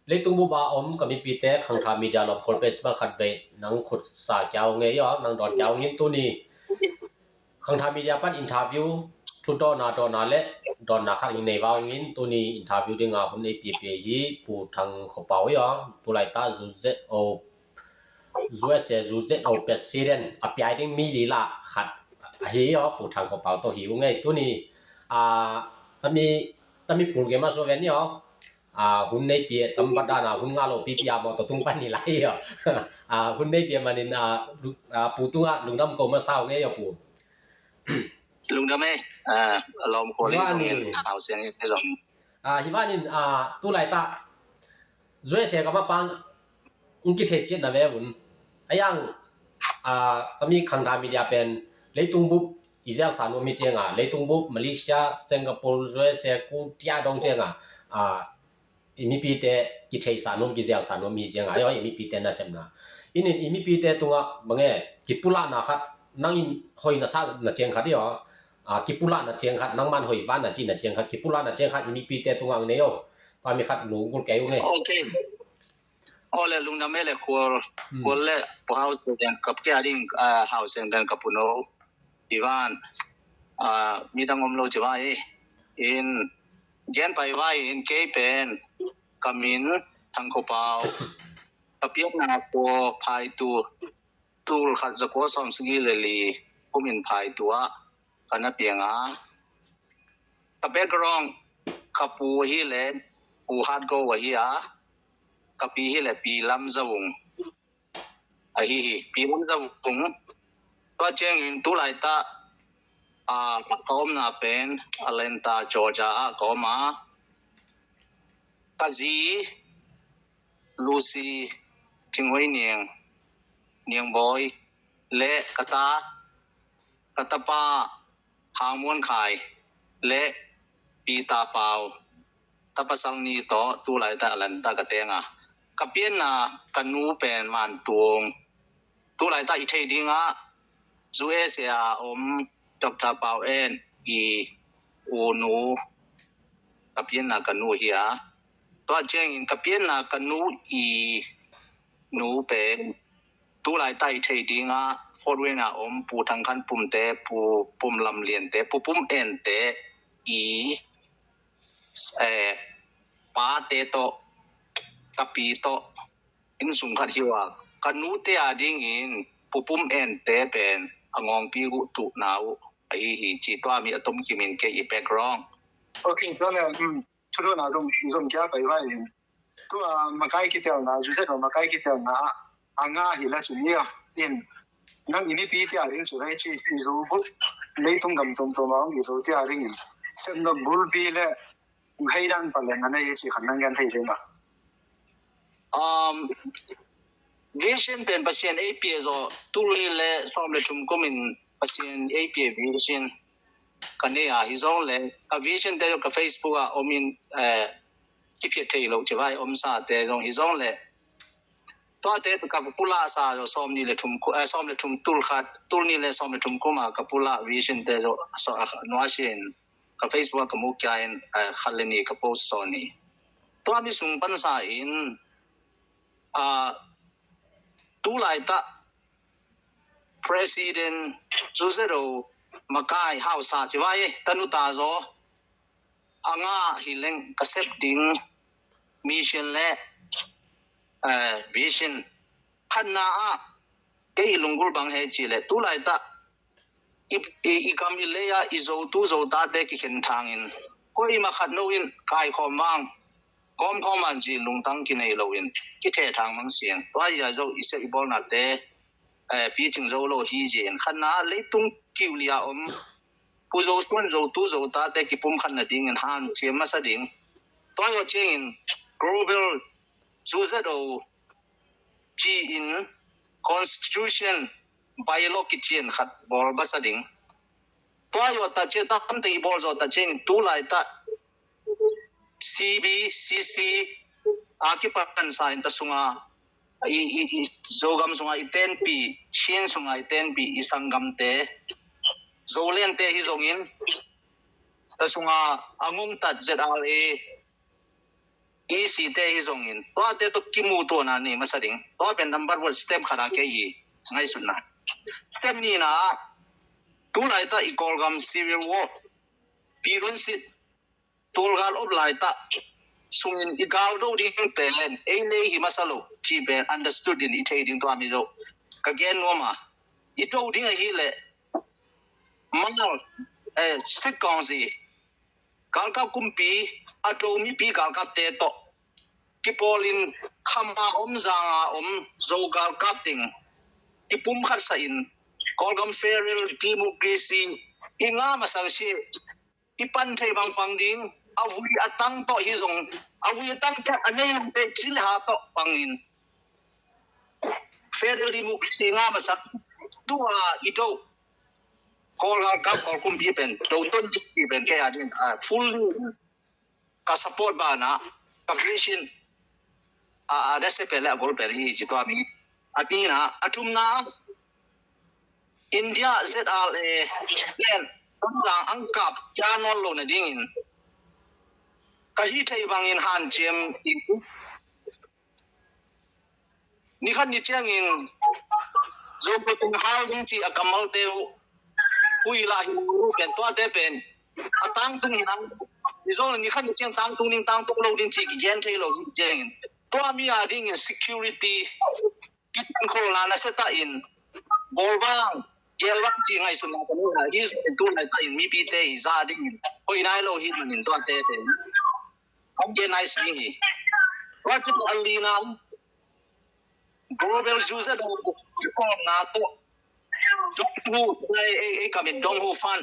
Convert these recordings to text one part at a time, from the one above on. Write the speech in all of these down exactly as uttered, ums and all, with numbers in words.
Leitung bup a om ka mipite, Khangtha Media lawmkhual page bang khat vei nang khut sa kia ung ei aw, nang dawn kia ung in tuni Khangtha Media pan interview, thu dawhna dawhna le dawnna khat hi nei va ung in tuni interview ding a hun ei piapia hi Pu Thang Khua Pau ei aw, tu laita zu zet o U S A zu zet o president a piai ding mi lila khat ahi aw, Pu Thang Khua Pau tawh hi ung ei tuni. A, tami, tami pul game a so ven ni aw. A, hun nei pia tam bat dana hun nga lo pipi a mawtaw tung pan ni lai aw. A, hun nei pia manin a, lu-, a, Pu tunga lungdam ko masa ung ei aw Pu. Lungdam ei. A, a lawmkhual ei zong in hau siang ei zong. A, hi vanin a, tu laita U S A ka mapang ung kithei ciat na ve un. A yang, a, tami Khangtha Media pen leitung bup i zial sa nuam hi cianga, leitung bup Malaysia, Singapore, U S A, ku tia dong cianga, a, i mipite kithei sa nuam, kizial sa nuam hi cianga, ayo, i mipite nasepna. Inin i mipite tunga, bange, kipulahna khat, nangin hoina sa na ciang khat, ayo, a, kipulahna ciang khat, nangman hoi van na ci na ciang khat, kipulahna ciang khat, i mipite tunga ang nei aw. Tami khat nung kul kei ung ei. Okay. Aw le lungdam ei le khual, hmm, khual le Pu Hau Seng den ka pia ding, a, Hau Seng den ka puno. Ivan, a, midang om lo ci vai. In, gen pai vai in kei pen, ka min, Thang Khua Pau. Ka pianna ko phai tu, tul khat za kua sawm sagi le li, kum in phai tu a, ka na piang a. Ka background, ka pu hi le, Pu Hat Go ahi a, ka pi hi le, Pi Lam Za Vung. Ahi hi, Pi Lam Za Vung. Tua ciangin tu laita, a, ka omna pen, Atlanta, Georgia a ka om a. Ka zi, Lucy, Thing Hoi Niang, Niang Boy, le ka ta, ka tapa, Hang Muan Khai, le Pi Ta Pau, ta pasal ni tawh, tu laita Atlanta ka teng a. Ka pianna, ka nu pen Man Tuang. Tu laita i thei ding a, U S A a om, Doctor Pau En, i u nu, ka pianna ka nu hi a. Tua ciangin ka pianna ka nu i nu pen, tu laita i thei ding a, Fort Wayne a om, Pu Thang Khan Pum te, Pu Pum Lam Lian te, Pu Pum En te, i, eh, pa te tawh, ka pi tawh, inn sung khat hi ua, ka nu te a dingin, Pu Pum En te pen, a ngawngpi uh tuhna uh, ahi hi ci tua mi a tom kimin kei i background. Okay, tua le, um, thu dawhna dong, zong kia pai vai in. Tua makai kitelna, U S A tua makai kitelna, a nga hi la su ni a, in, nang i mipi te a ding su lai ci, i Zo bup, leitung gam tuamtuam a om i Zo te a dingin. Sepna bulpi le, hei dan palen na nei ci khan nang gen thei ding a. Um, vision pen Pasian ei pia zaw, tul nih le sawm le thum kumin Pasian ei pia vision ka nei a hi zong le, ka vision te ka Facebook a om in, eh, kiphiat thei lo ci vai om sa te zong hi zong le. Tua te ka pula sa zaw sawm nih le thum ku, eh, sawm le thum tul khat, tul nih le sawm le thum kum a ka pula vision te zaw, so, a, nua sin ka Facebook a ka mu kia in, eh, khat le ni ka post sawn hi. Tua mi sung pansa in, ah, tu laita President Zu Zero makai hausa ci vai, tanu ta zaw, a nga hi leng ka sep ding mission le, eh, vision. Khatna ah, kei i lunggul bang he ci le, tu laita, i, i, i kam i lei a, i Zo tu Zo tate kikhen thangin. Ko i ma khat no in, kai khawm vang, kawm khawm an ci lungtang kinei lo in, kithe thang mang siang. Tua i a Zo i se i bawlna te, eh, pi cing zo lo hi ci in. Khatna leitung kiu lia om, pu Zo suan Zo tu Zo tate kipum khatna dingin han cia masa ding. Tua yo ciangin, global Zu Zero ci in constitution bylaw kician khat bawl basa ding. Tua yo ta cia ta kamteng i bawl zaw ta ciangin tu laita C B, C C a kipan sa in ta sunga i, i, i Zogam sunga i tenpi, Chin sunga i tenpi, i sanggamte, Zolen te hi zongin ta sunga a ngongtat Z R A E C te hi zongin, tuate tawh kimutuahna nei masa ding. Tua pen number one step khat a kei hi ngaihsutna. Step nihna ah, tu laitak i Kawlgam civil war, pirunsit, tulgal op laitak sungin i gal do ding pen ei lei hi masa lo cih pen understood in i thei ding tua mi zo. Ka gen nuam a, i do ding ahih leh Myanmar, eh, sitkawngzi, galkap kumpi, a do mipi galkapte tawh kipawlin, kham a om, zang a om Zo galkap teng kipumkhat sahin, Kawlgam federal democracy i ngah masang si, i pan thei bang pang ding, a vui a tang tawh hi zong, a vui a tang tawh a nei lungte cil ha tawh pangin federal democracy ngah masak, tua i do Kawl galkap, Kawl kumpi pen do ton ding pen kei a ding, ah, fully ka support banah, ka vision, a, a nase pen le a gol pen hi ci tua mi. A nihna, a thumna, India Z R A pen Tonzang ang kap kia nawn lo nadingin ka hih theih bangin hanciam in, nikhat ni ciangin Zo khua teng hal ding ci a kammalte uh, hui lah hi lo pen tuate pen a tangtung hi nang. Hi zong nikhat ni ciang tangtung ding, tangtung lo ding ci kigen thei lo ding ciangin, tua mi a dingin security kikholna nasia tahin, bawlvang, gelvang ci ngaihsutna ka nei a, hi zong tu laitakin mipite i za dingin hoih nai lo hi manin tuate pen hong gen nai sa ding hi. Tua cu a lina, global user do kikholna tawh, dong hu, ei, ei, ei, ka mit dong hu fan,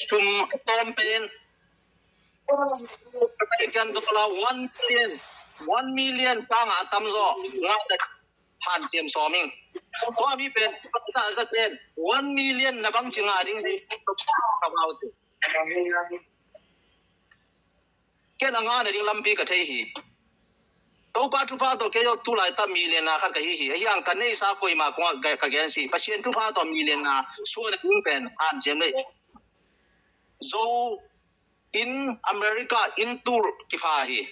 sum tawm pen, American dollar one million, one million sang a tam zaw, ngah hanciam sawm ing. Tua mi pen, na za ten, one million na bang ci ngah ding hi, ka bau te. Ken a ngah nading lampi ka thei hi. Topa thupha tawh kei zong tu laitak million na khat ka hi hi. Ahi hang ka neihsa koima kungah ka, ka gen si. Pasian thupha tawh million na suan a ding pen hanciam lei. Zo in America in tur kipha hi.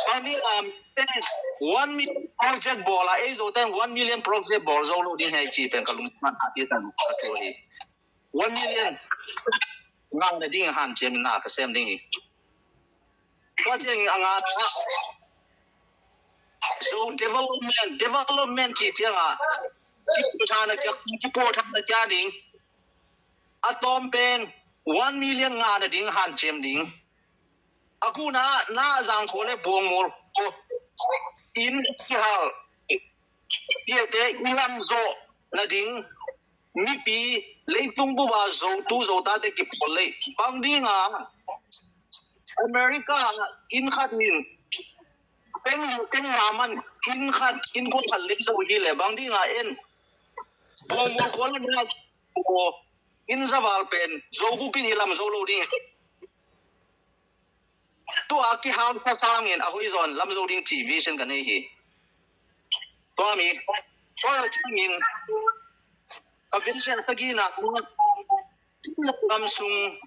Bang ding a, um, one million project bawl a, ei Zo ten one million project bawl zo lo ding hi ci pen ka lungsim a, a piatan ka thu hi. One million ngah nading hanciam na ka sem ding hi. Tua ciangin a ngana, Zo development, development ci ciangin, kisuthana kia, kipuathana kia ding, a tawm pen one million ngah nading hanciam ding. A kuna na zang khua le buang mul khua in kihal, piate i lam zawh nading, mipi, leitung bup a Zotu Zotate kipawl lei. Bang dinga America in khat in, peng, peng maman in khat, in kua khat lei zo hi le, bang dinga en buang mul khua le na in zaval pen Zo bup in i lam zo lo ding. Tua a kihal kha sangin a hoih zawn lam zo ding ci vision ka nei hi. Tua mi, tua lo ciangin ka vision a sagihna, gam sung,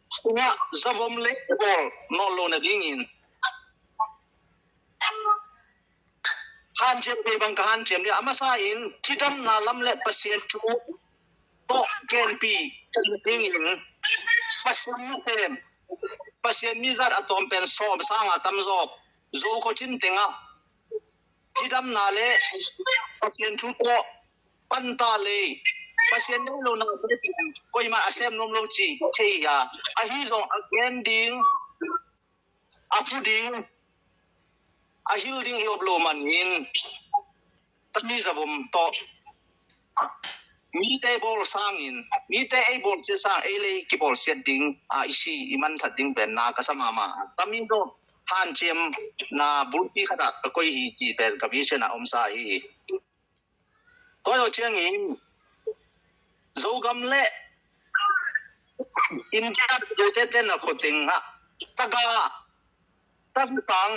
sungah zavom le bawl nawn lo nadingin hanciam thei bang ka hanciam ding. A masa in cidamna lam le Pasian thu tawh genpih dingin Pasian nasem, Pasian mizat a tawm pen sawm sang a tam zawk Zo khua cin tengah cidamna le Pasian thu tawh panta lei, Pasian nei lo na koimah a sem nuam lo ci thei hi a, ahi zong a gen ding, a thu ding, a hil ding hi op lo manin, tami zavom tawh mite bawl sangin, mite ei bawlsiat sang ei lei kibawlsiat ding a i si i manthat ding pen na ka sa mahmah. Tami zaw hanciam na bulpi khat ah ka koih hi ci pen ka vision ah omsa hi. Tua lo ciangin Zogam le India tete na khoteng ah taga, taga sang,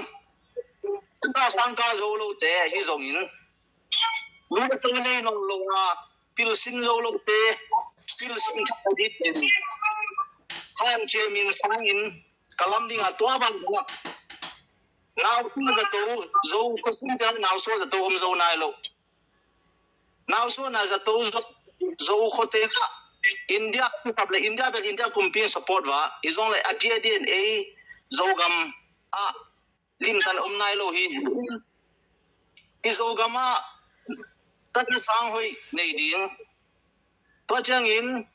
taga sang ka zo lote hi zongin, lu le tung nei nawn lo a, pilsin zo lote, Sil sim tha ding in, han ciamin sangin ka lam ding a, tua bang ding a, nau suah zato, Zo khuasim teng nau suah zato om zo nai lo. Nau suahna zato Zo, Zo khua teng ah India, kisap le India bek, India kumpi in support va, i zong le a dia dia in ei Zogam ah limtan om nai lo hi. I Zogam ah taksa sang hoih nei ding. Tua ciangin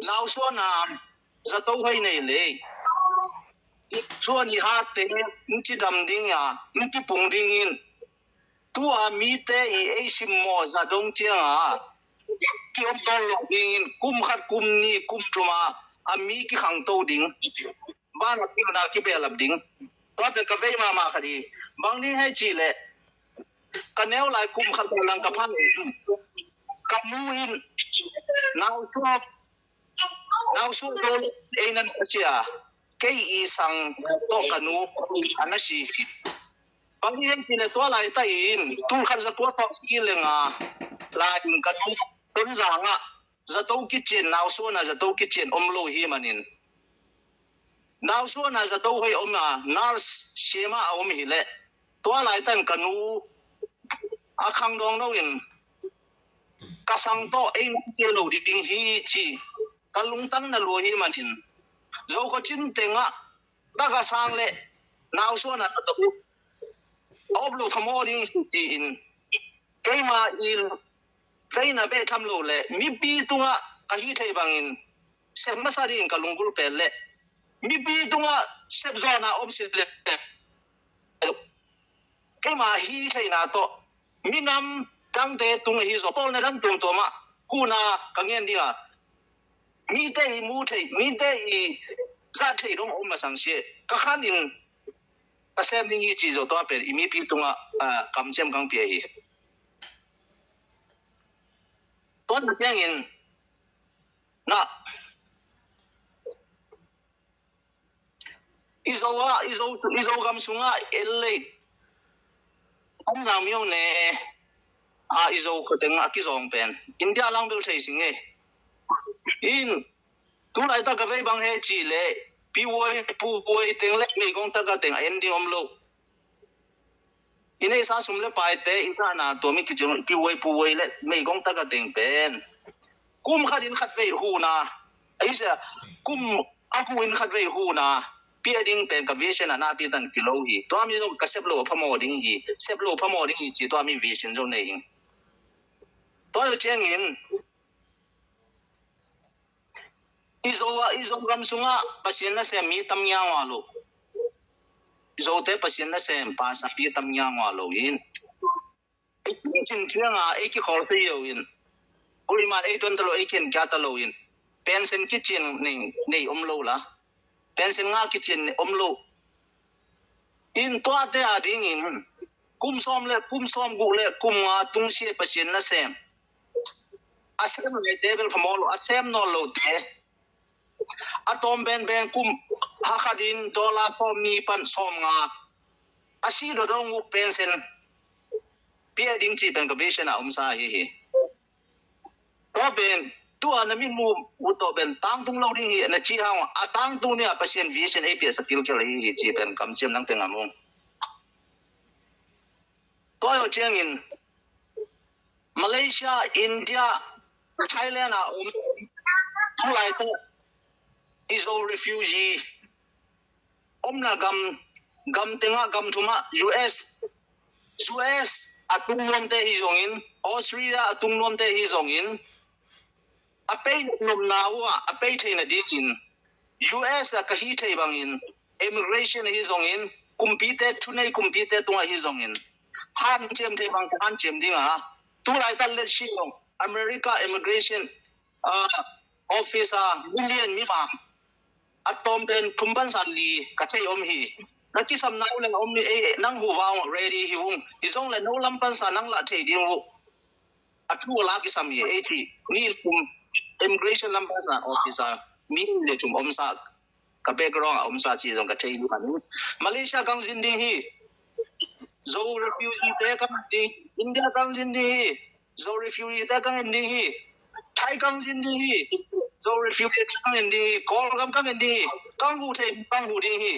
nau suahna zato hoih nei le, i suan i hatte in cidam ding a, in kipung ding in, tua mite i ei simmawh zat dong ciang a kiom tawn lo ding in, kum khat, kum nih, kum thum a a mi kikhangto ding. Banah pilna kibehlap ding. Tua pen ka vei mahmah khat hi. Bang ding hei cih leh, ka neu lai kum khat bang lang ka phan in, ka nu in nau suah, nau suah lo le ei nan ka sia, kei i sang tawh ka nu a na si hi. Bang ding hei cih leh, tua laita in tul khat za kua sawm sagih le nga lai in ka nu Tonzang ah zato kician, nau suahna zato kician om lo hi manin, nau suahna zato hoih om a, nurse siam a om hi leh, tua laita in ka nu a khangdawng lo in, ka sang tawh ei nang cia lo ding hi ci, ka lungtang na lua hi manin, Zo khua cin teng ah taksa sang le nau suahna zato a om lo phamawh ding hi ci in, keima i veina beh tham lo le mipi tungah ka hih theih bangin sep masa dingin ka lunggulh pen le mipi tungah sep zawhna om si le, keima hih theihna tawh minam dangte tung ahi zaw, pawlna dang tuamtuam ah huhna ka ngen ding a, mite i mu theih, mite i zah theih dong om masang si, ka khan in ka sem ding hi ci zaw, tua pen i mipi tungah, ah, kamciam kang pia hi. Tua na ciangin na i Zo ah, i Zo, i Zogam sungah el lei, Tonzang myo ne a i Zo khua teng a kizawng pen India lang bel thei sing e. In, tu laitak ka vei bang he cih leh, pihuai puhuai teng le meigong taka teng a en ding om lo. I neihsa sum le paite i zahna tua mi kicing, pihuai puhuai le meigong taka teng pen kum khat in khat vei huhna, ahi sia, kum a hu in khat vei huhna pia ding pen ka vision a napi tan kilo hi. Tua mi zong ka sep lo a phamawh ding hi, sep lo a phamawh ding hi ci, tua mi vision zong nei ing. Tua lo ciangin i Zo ah, i Zogam sungah Pasian nasem mi tam ngiangua lo. I Zote Pasian nasem, pastor pi tam ngiangua lo in, ei kicin ciang a ei kikhawl thei lo in, kuiman ei tuan ta lo, ei kian kia ta lo in, pension kicin nei, nei om lo la, pension ngah kicin om lo. In tuate a dingin kum sawm le, kum sawm guk le kum nga tungsia Pasian nasem, a sem ngaite bel phamawh lo, a sem nawn lote, a tawm benben kum ha khat in dollar sawm nih pan sawm nga a si dodong uh pension pia ding ci pen ka vision a omsa ahi hi. Tua pen tua na min mu uh tawh pen tangtung lo ding hi na ci hang, a tangtung ni a Pasian vision ei piasa kilkel ahi hi ci pen kamciam nang teng a mung. Tua yo ciangin Malaysia, India, Thailand a om, tu laitak i Zo refugee omna gam, gam tengah gam thumah U S, U S a tung nuamte hi zongin, Australia a tung nuamte hi zongin, a pei nopna uh ah a pei theihna dingin U S a ka hih theih bangin immigration ahi zongin, kumpite, thunei kumpite tungah hi zongin hanciam theih bang ka hanciam ding a, tu laitak letsi zong America immigration, ah, office a million mi bang a tawm pen thum pansa li ka thei om hi. Na kisamna uh le om hi, ei, nang huh vang ready hi ung. Hi zong le no lam pansa nang lah thei ding uh. A thu a la kisam hi, ei ci. Ni kum immigration lam pansa office a mi le thum omsa, ka background a omsa ci zong ka thei hi. Malaysia kang zin ding hi. Zo refugee te kang ding, India kang zin ding hi. Zo refugee te kang en ding hi. Thai kang zin ding hi. Zo refugee kang en ding hi. Kawlgam kang en ding hi. Kang huh thei kang huh ding hi.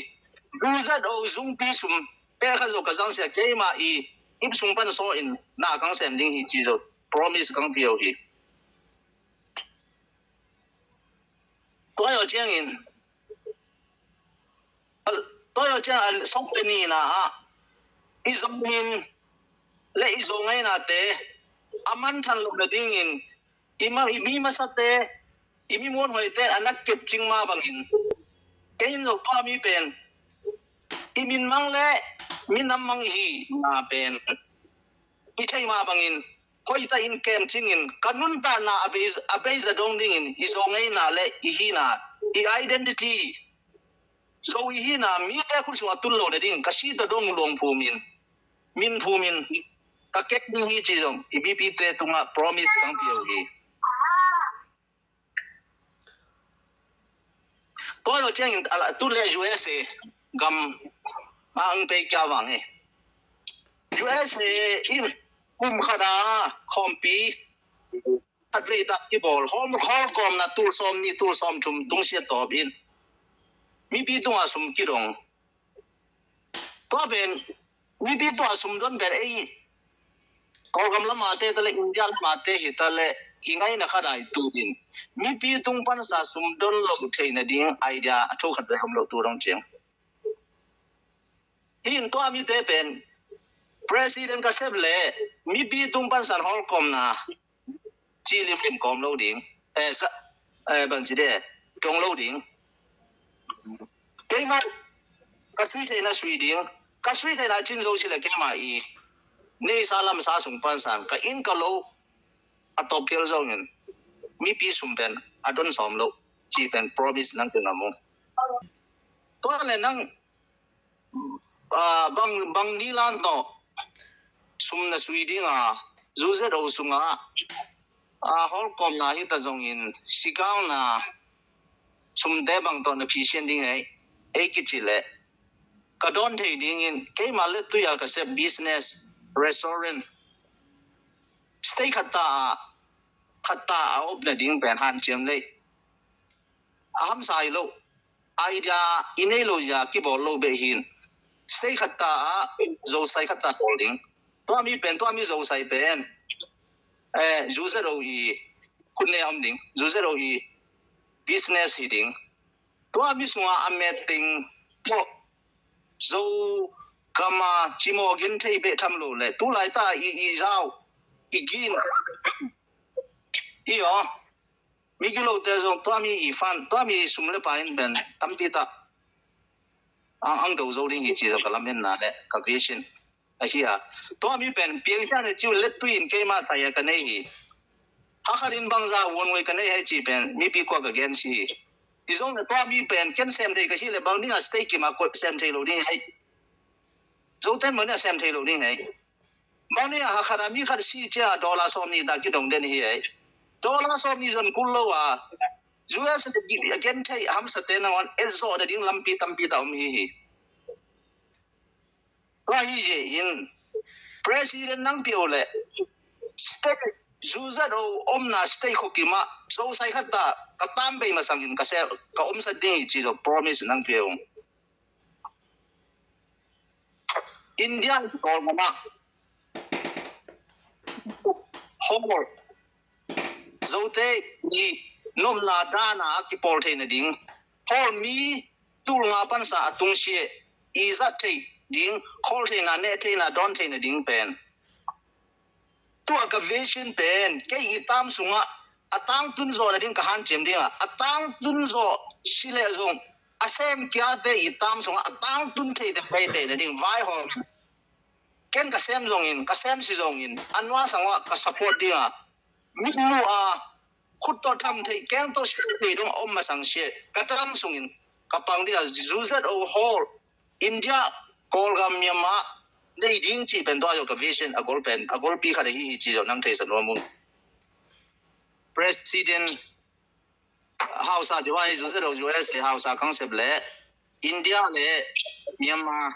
Zu Z O zungpi sum pek khat zo ka zangsia, keima i ip sung pan saw in na kang sem ding hi ci zo promise kang pia uh hi. Tua hi aw ciangin Tua hi aw ciang a sawk le nina ah i Zo min le i Zo ngeinate a manthan loh nadingin i ma, i mi masate, i mi muanhuaite a na kepcing mah bangin, kei in Zo pa mi pen i minmang le minam mang i hi na pen i thei mah bangin hoihtak in kemcingin ka nuntakna a bei, a bei za dong dingin i Zo ngeina le i hina, i identity, Zo i hina mite khut sungah tun lo nading ka si ta dong luang phumin, min phumin ka kek ding hi ci zong i mipite tungah promise kang pia uh hi. Tua lo ciangin a la tu le U S A gam ang pei kia vang e. U S A in kum khat a khawmpi khat vei tak kibawl hawm, hawlkawmna tul sawm nih tul sawm thum tungsiat tawp in mipi tungah sum kidong. Tua pen mipi tungah sum don pen ei Kawlgam lamate ta le India lamate hi ta le i ngaina khat ai tu din mipi tung pansa sum don lo thei nading idea a thu khat le hom lo tu dong ciang. Hi in tua mite pen president ka sep le mipi tung pansan hawlkawmna ci limlim kawm lo ding. Eh, sa, eh, bang ci de, tong lo ding. Keimah ka sui theina sui ding, ka sui theina cin zo si le keimah i neisa lamsa sung pansan ka inn ka lo a tawp phial zongin mipi sum pen a don sawm lo ci pen promise nang tengah mu. Tua le nang, ah, bang, bang ni lan tawh sum na sui ding a, zu Z O sungah, ah, hawlkawmna hi ta zongin sigauna sumte bang tawh na phisian ding ei, ei kici leh ka dawn thei dingin keimah le tui a ka sep business, restaurant, state khat ta a, khat ta a op nading pen hanciam lei a hamsa hi lo. Idea i nei lo zia kibawl lo beh hin state khat ta a, Zo state khat ta bawl ding. Tua mi pen, tua mi Zo state pen, eh, zu Z O i khut ne om ding, zu Z O i business hi ding. Tua mi sunga a met teng tawh Zo gama cimaw gen thei beh tham lo le tu laita i, i zau i gin i aw. Mi kilote zong tua mi i fan, tua mi sum le pai in ben tampi ta ang, ang do zo ding hi ci zong ka lam en na le ka vision ahi a. Tua mi pen piang sia ne ciu let tu in keima sai a ka nei hi. Hakhat in bangza won wei ka nei hai ci pen mipi kua ka gen si hi. I zong le tua mi pen ken sem thei ka hi le bang ding a state kima ko sem thei lo ding hai. Zo ten mo ne sem thei lo ding hai. Bang ni a hakhat a mi khat si cia dollar sawm ni ta kidong den hi ei. Dollar sawm ni zon kul lo a U S a gen thei a hamsate nangawn et zawh na ding lampi tampi ta om hi hi. Tua hi zia in president nang pio le state zu Z O omna state khokima Zo sai khat ta ka tam bei masangin ka sel ka omsat ding hi ci zo promise nang pio. India Kawlgam ah hall Zote i nopna dana a kipawl theina ding hall mi tul nga pansa a tungsia i zat theih ding khawl theina neh theina dawn theina ding pen. Tua ka vision pen kei i tam sungah a tangtun zawh nading ka hanciam dingah a tangtun zawh sileh zong a sem kiate i tam sungah a tangtun thei dek pai tei nading vaihawm. Ken ka sem zongin ka sem si zongin a nuasang ah ka support dingah mitmu a khut tawh tham thei keng tawh sem thei dong a om masang sia ka tam sungin ka pang dingah zu Z O hall India, Kawlgam, Myanmar nei ding cih pen tua zo ka vision a gol pen a golpi khat ahi hi ci zo nang theisa nuam ung. President hausa ci vai zu Z O U S le hausa kang sep le India le Myanmar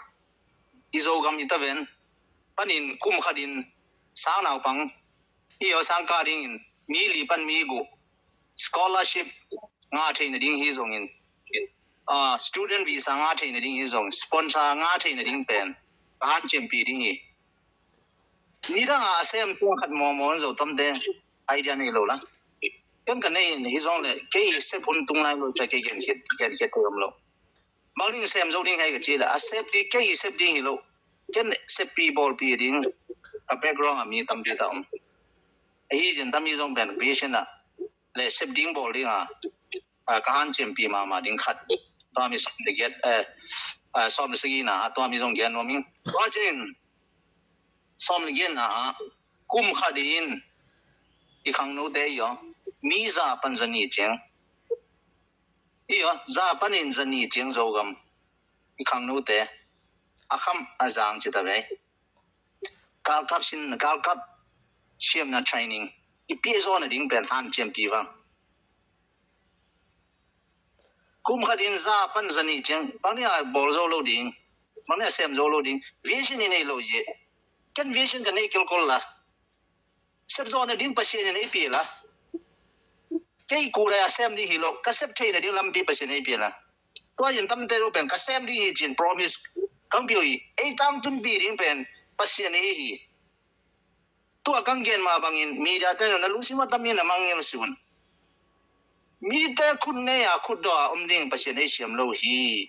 i Zogam i taven panin kum khatin sang naupang i aw sang ka dingin mi li pan mi guk scholarship ngah theih nading hi zongin, ah, student visa ngah theih nading hi zongin, sponsor ngah theih nading pen ka hanciampih ding hi. Nidang a sem tua khat mawngmawng zo tamte idea nei lo la. Ken ka nei in hi zong le kei sep hun tung lai lo ca kei gen khit gen khit om lo. Bang ding sem zo ding hei ka ci le a sep ding kei sep ding hi lo. Ken seppi bawlpi ding ka background a mi tampi ta om. Ahi zin tami zong pen vision a le sep ding bawl ding a, a, ka hanciampih mahmah ding khat. Tua mi sawm le giat, eh, eh, sawm le sagina a tua mi zong gen nuam ing. Tua cin sawm le giatna ah kum khat in i khangnote i aw mi za pan zani ciang i aw za pan in zani ciang Zogam i khangnote a kham a zang ci ta vei. Galkap sin galkap siamna training i piahzawh nading pen hanciampih vang. Kum khat in za pan zani ciang bang ni a bawl zo lo ding, bang ni a sem zo lo ding, vision i nei lo ye. Ken vision ka nei kilkol la. Sep zawh nading Pasian in ei pi la. Kei kurai a sem ding hi lo, ka sep thei nading lampi Pasian ei pi la. Tua in tamte lo pen ka sem ding hi cin promise kang pio hi. Ei tangtunpi ding pen Pasian ei hi. Tua kang gen mah bangin media te na lungsim a tamin a mangngil si un. Mite khut nei a khut daw a om ding Pasian ei siam lo hi.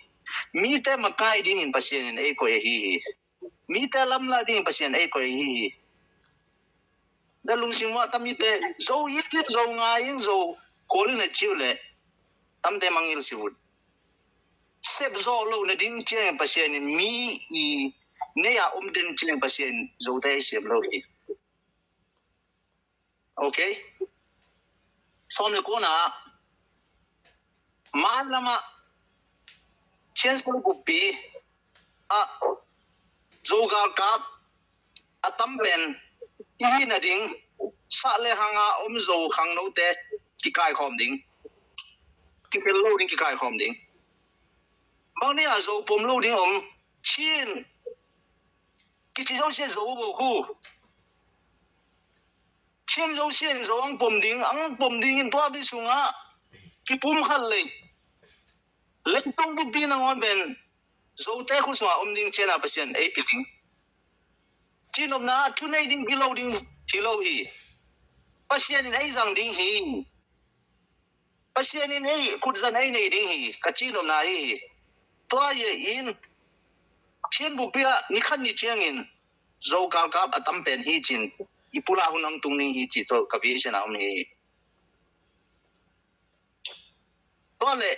Mite makai dingin Pasian in ei koih ahi hi. Mite lamlah dingin Pasian ei koih ahi hi. Na lungsim a tamite zo i zo ngai in zo kual in a ciu le tamte mangngil si un. Sep zawh lo nading ciangin Pasian in mi i nei a om den ciangin Pasian zote ei siam lo hi. Okay. Sawm le kuana man lama Chiang Saen buppi a Zogalkap a tam pen i hihna ding sah le hanga om Zo khangnote kikaikhawm ding, kikhel lo ding kikaikhawm ding. Bang ni a Zo pom lo ding om Chin kici Zo sia Zo bo khu Chin Zo sia in Zo ang pom ding ang pom ding in tua bi sunga kipum khat lei. Leitung buppi nangawn pen Zote khut sungah om ding ciana Pasian ei pi ding. Cinopna thu nei ding hi lo ding hi lo hi. Pasian in ei zang ding hi. Pasian in ei khutzan ei nei ding hi ka cinopna hi hi. Tua ye in Chin buppi ah ni khat ni ciangin Zo galkap a tam pen hi cin i pula hun ang tung ding hi ci tawh ka vision a om hi. Tua le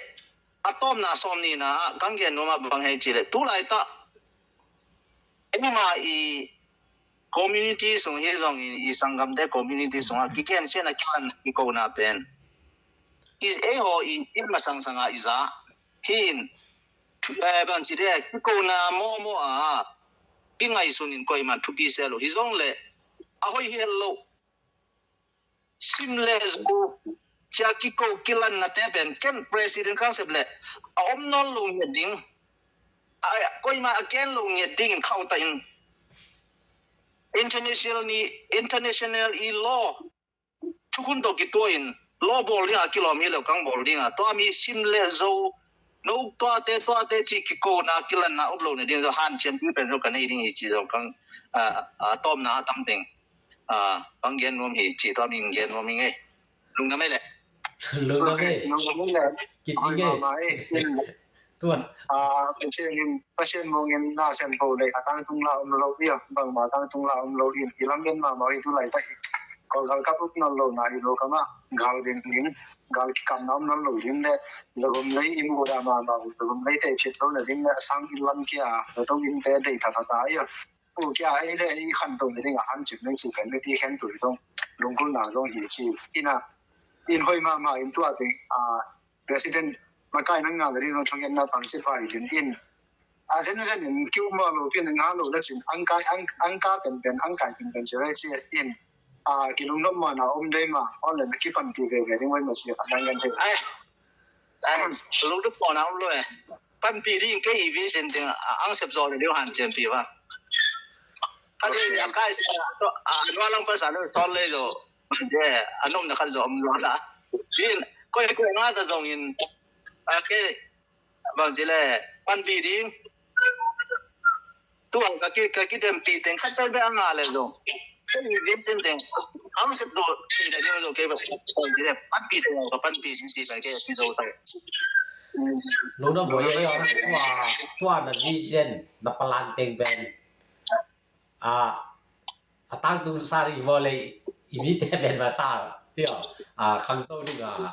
a tawpna sawm nihna ah kang gen nuam ah bang hei ci le tu laitah eima i community sung hi zongin i sanggamte community sungah kigen sian a kilan i kona pen i ei haw i i masang sangah i za hi in bang ci de kikona mawmaw a i ngaihsun in koiman thupi sel uh hi zong le a hoih hi hel loh. Sim le zu cia kiko kilanna te pen ken president kang sep le a om nawn lo ngiat ding a koima a ken lo ngiat ding in khauta in international ni international i law thukhun to kitua in law bawl ding a kilawm hi lo kang bawl ding a tua mi sim le zo no tuate tuate ci kikona kilanna om lo na ding zo han cian pi pen zo ka nei ding hi ci zo kang a tawmna a tam ding. Bang gen nuam hi ci tua min gen nuam hi ngei. Lungna mai le. Lungna mai. Lungna mai le. Kici ngei. Tua. Pasian in Pasian mungin na sian po le a tang tung la om lo ia bang ma tang tung la om lo in i lam in ma ma i tu lai ta i ko gal ka put non lo na i lo ka ma gal din din gal ki kam na om non lo din le zagom lei i mu da ma ma zagom lei te chit lo le din le sang i lam kia da to in te dei ta ta ia. Pu kia ei le ei khan to ni ding a han chin nei si kan le ti khen tu zong lungkul na zong hi chi ina in hoi ma ma in tua te a president makai nang nga le ding zong chong na pang si pai din in a zen zen in kiu ma lo pin nga lo la chin ang kai ang ang ka pen pen ang kai pen pen che lai chi in a kilung no ma na om dei ma on le na ki pan pi ve ve ding wai ma si a nang gan te. Ai. Ai, lungdup pawna om lo e. Panpi ding kei i vision ding ang sep zaw le ding han cianpi va. Ka ding a kai sa a nua lang pa sa lo sawn le lo. de, a nomna khat zong om zaw la. Din, koi koi nga ta zongin, a ke, bang ci le, panpi ding. Tua ka ki, ka kidempi teng khat pen bek a ngah le zong, kei Vincent teng, ang sep do, ci le ding zong kei bek, bang ci le, panpi teng ka panpi ding ci le kei pi zo ta. Lungdam huai ei aw, tua, tua na vision, na plan teng pen a, a tangtung sa ding hi maw le, i mite pen va ta, tio, a, khangto ding a,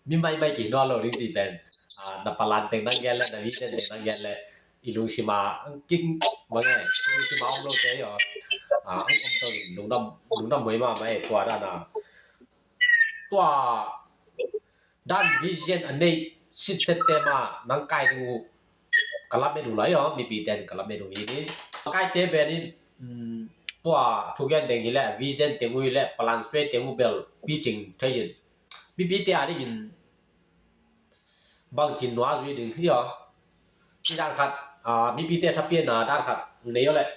mi maimai kihnuam lo ding ci pen, a, na plan teng nang gen le, na vision teng nang gen le, i lungsim a, king, mange, i lungsim a om lo te, io, a, om, om to, lungdam, lungdam huai mahmah ei, tua dan a, tua, dan vision a neih sitset te mah nang kai ding uh ka lamet uh lai aw, mipite in ka lamet uh hi ni. Kaite pen in, um, tua thugen teng hi leh, vision teng uh hi leh, plan suai teng uh bel picing thei in. Mipite a dingin bangcin nuazui ding hi aw. Ci dan khat, ah, mipite thapiakna dan khat nei aw leh.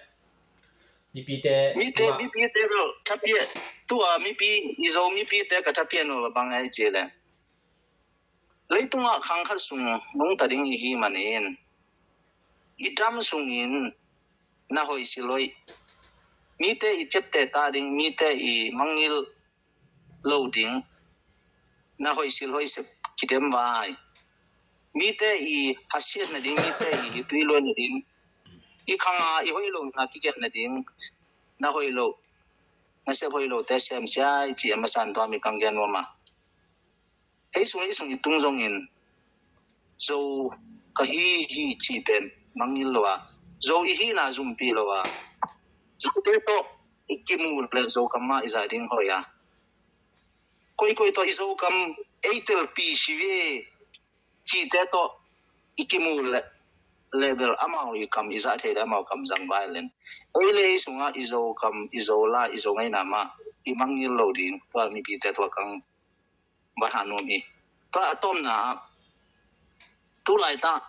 Mipite, mite, mipite bel thapiak, tua mipi, i Zo mipite ka thapiak nuam bang ai ci leh, leitungah khang khat sung nungta ding i hi manin, i dam sungin na hoih silhoih, mite i ciapteh ta ding, mite i mangngilh lo ding, na hoih silhoih sep kidem vai, mite i hasiat nading, mite i hitui luai nading, i khanga i hoih lo na kigen nading, na hoih lo, na sep hoih lo te sem sia i ci a masa in tua mi kang gen nuam a. Hei sung, hei sung i tung zongin, Zo ka hi hi ci pen mangngilh lo a, Zo i hihna zumpi lo a, Zote tawh i kimu le Zogam mah i zah ding hoih a, koikoi tawh i Zogam ei telpi si ve cite tawh i kimu le, le bel amau i kam i zah thei le amau kam zang vai len. Ei le ei sungah i Zogam, i Zo la, i Zo ngeina mah i mangngilh lo ding, tua mipite tua kang va hah nuam hi. Tua a tawpna ah, tu laitak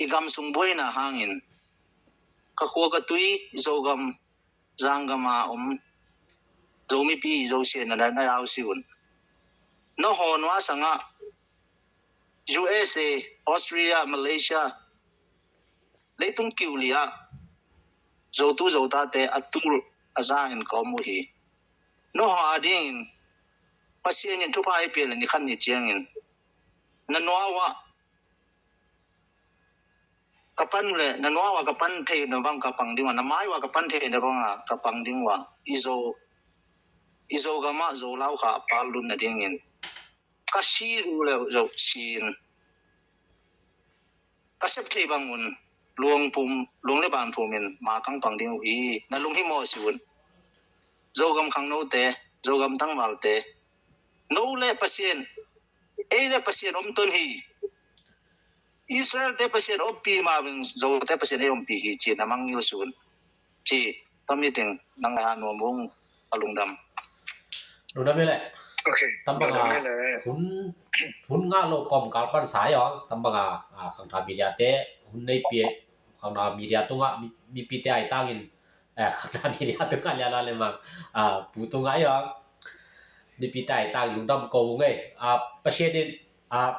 i gam sung buaina hangin ka khua ka tui Zogam, Zanggam a om Zomipi, Zosiatna dan a au si un. Na haw nua sangah U S A, Australia, Malaysia, leitung kiu li ah Zotu Zotate a tul a za in ka om uh hi. Nua a dingin Pasian in thupha ei pia le ni khat ni ciangin na nua uah ka pan le, na nua uah ka pan thei na bang ka pang ding uah, na mai uah ka pan thei na bang ka pang ding uah, i Zo, i Zogam ah Zolau kha a pal lun na dingin ka si ru le Zo sin ka sep thei bangun luang pum, luang le ban pumin ma kang pang ding uh hi. Na lunghimawh si un. Zogam khangnote, Zogam tangvalte, no le Pasian, ei le Pasian om ton hi. Israelte Pasian ompi ma veng Zote Pasian ei ompi hi ci na mangngilh si un. Ci, tami teng nang a nuam ung, a lungdam. Lungdam hi leh. Ok, tambanga lungdam hi leh. Hun, hun ngah lo kawmkal pansa hi aw, tambanga, ah, Khangtha Media te hun nei pia, Khangtha Media tungah mi, mipite ai tangin, eh, Khangtha Media tungah liala le mang, ah, pu tungah hi aw. Mipite ai tang lungdam ko ung ei. Ah, Pasian in, ah,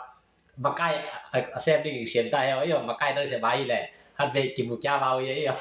makai a, a sem ding siam ta hi aw, makai nang siam a hi leh khat vei kimu kia vau hi aw.